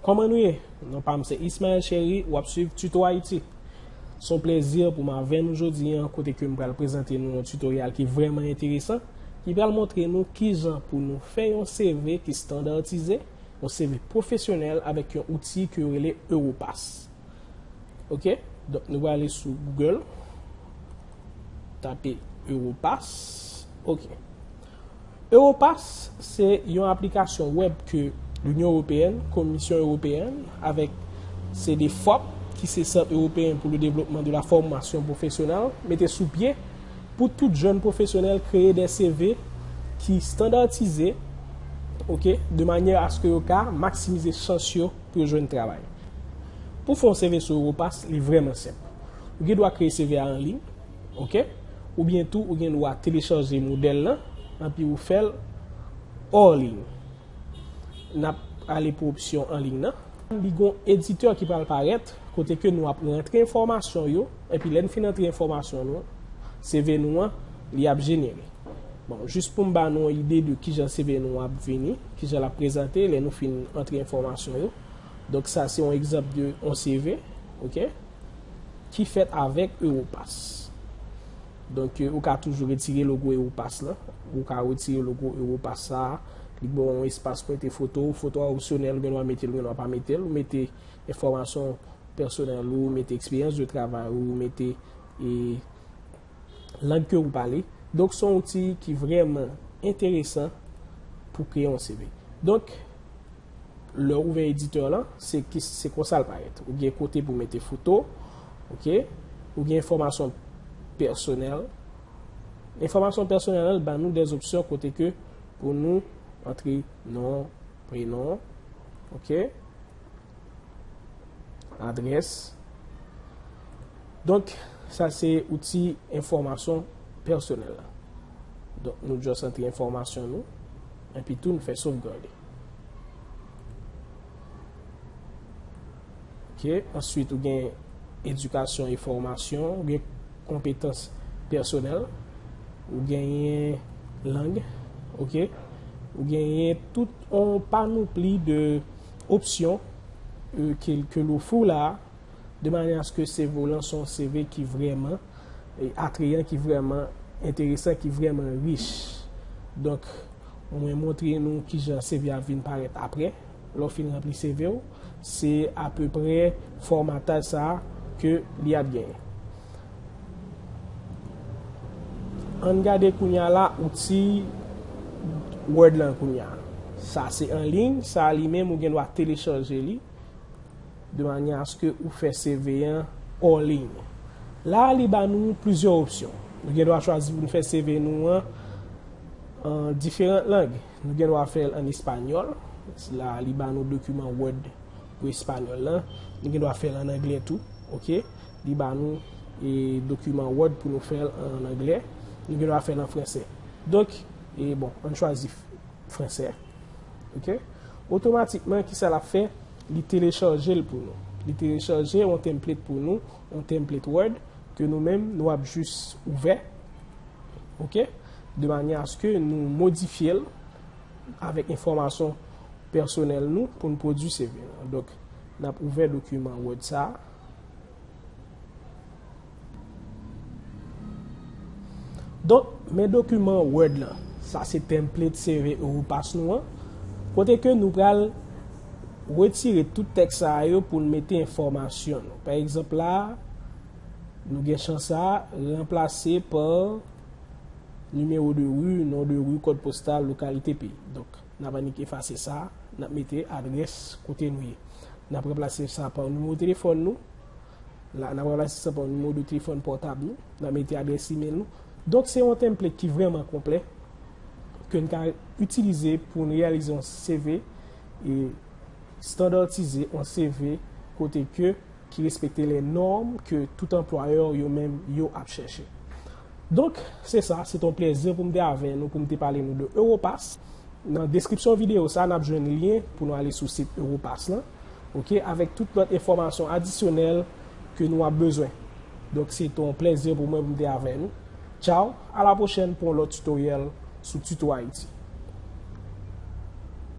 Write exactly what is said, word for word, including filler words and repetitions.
Kòman nou ye? Non pa m se Ismaël Chéry, w ap swiv Tuto Haïti. Se yon plezi pou m avè nou jodi an, kote ke m pral prezante nou yon tutorial ki vrèman enteresan, ki pral montre nou kijan pou nou fè yon C V ki standardize, yon C V pwofesyonèl avèk yon outi ke yo rele Europass. Ok? Donk, nou prale sou Google, tape Europass. Ok. Europass se yon aplikasyon wèb ke Linyon Ewopeyèn, Komisyon Ewopeyèn, avèk C D fop, ki se Sant Ewopeyen pou le Devlopman de la Fòmasyon Pwofesyonèl, mete sou pye pou tout jèn pwofesyonèl kreye de C V ki standardize, ok, de manyè aske yo ka maksimize chans yo pou yo jwenn travay. Pou fè yon C V sou Europass, li vrèman senp. Ou gen dwa kreye C V a an liy, ok? Oubyen tou, ou gen dwa telechaje modèl lan, anpi ou fè l an liy. N ap ale pou opsyon an liy nan. Li gon editè ki pral parèt, kote ke nou ap rantre enfòmasyon yo, epi lè n fin rantre enfòmasyon nou, C V nou an, li ap jenere. Bon, jis pou m ba nou yon ide de kijan C V nou ap vini, kijan l ap prezante lè nou fin antre enfòmasyon yo. Donk, sa se yon egzanp de yon C V, ok, ki fèt avèk Europass. Donk, ou ka toujou retire logo Europass lan. Ou ka retire logo Europass sa a. Li ba w yon espas pou mete foto. Foto a opsyonèl, ou gen dwa mete l, ou gen dwa pa mete l. Ou mete enfòmasyon pèsonèl ou, mete eksperyans de travay ou, mete, e, lang ke ou pale. Donk, se yon outi ki vrèman enteresan pou kreye yon C V. Donk, lè w ouvè editè lan, se ki, se konsa l parèt. Ou gen kote pou mete foto, ok? Ou gen enfòmasyon pèsonèl. Enfòmasyon pèsonèl lan, l ba nou de opsyon kote ke pou nou antre non, prenon, ok? Adrès. Donk, sa se outi enfòmasyon pèsonèl la. Donk, nou just antre enfòmasyon nou, epi tou nou fè sovgade. Ok, answit ou gen edikasyon e fòmasyon, ou gen konpetans pèsonèl, ou genyen lang, ok, ou genyen tout yon panopli de opsyon, e, ke, ke l ofri w la, de manyè aske C V w lan se yon C V ki vrèman, e, atrayan, ki vrèman enteresan, ki vrèman rich. Donk, mwen montre nou kijan C V a vin parèt apre. Lè w fin ranpli C V w, se apeprè fòmataj sa a ke li ap genyen. Ann gade kounye a la, outi Word lan kounye a. Sa se an liy, sa li menm ou gen dwa telechaje li de manyè aske ou fè C V an an liy. La, li ba nou plizyè opsyon. Nou gen dwa chwazi pou nou fè C V nou an an diferan lang. Nou gen dwa fè l an espanyòl. La, li ba nou dokiman Word pou espanyòl lan. Nou gen dwa fè l an anglè tou, ok? Li ba nou, e, dokiman Word pou nou fè l an anglè. Nou gen dwa fè l an fransè. Donk, e, bon, ann chwazi fransè. Ok? Otomatikman, kisa l ap fè? Li telechaje l pou nou. Li telechaje yon template pou nou, yon template Word, ke nou menm, nou ap jis ouvè. Ok? De manyè aske nou modifye l avèk enfòmasyon pèsonèl nou pou n pwodui C V nou. Donk, n ap ouvè dokiman Word sa a. Donk, men dokiman Word lan. Sa se template C V Europass nou an. Kote ke nou pral retire tout tèks sa a yo pou n mete enfòmasyon nou. Pa egzanp la, nou gen chan sa a, ranplase pa nimewo de ri, non de ri, kòd postal, lokalite, peyi. Donk, n ap annik efase sa, n ap mete adrès kote nou ye. N ap ranplase sa pa nimewo telefòn nou. La, n ap ranplase sa pa nimewo de telefòn pòtab nou. N ap mete adrès imèl nou. Donk, se yon template ki vrèman konplè ke n ka itilize pou n reyalize yon C V e standardize yon C V kote ke ki respekte lè nòm ke tout anplwayè yo menm yo ap chèche. Donk, se sa, se t on plèzi pou m te avè nou, pou m te pale nou de Europass. Nan deskripsyon videyo sa, n ap jwenn lyen pou nou ale sou sit Europass lan, ok, avèk tout lòt enfòmasyon adisyonèl ke nou ap bezwen. Donk, se t on plèzi pou mwen pou m te avè nou. Tchaw, a la pwochèn pou yon lòt tutorial sou Tuto Haïti.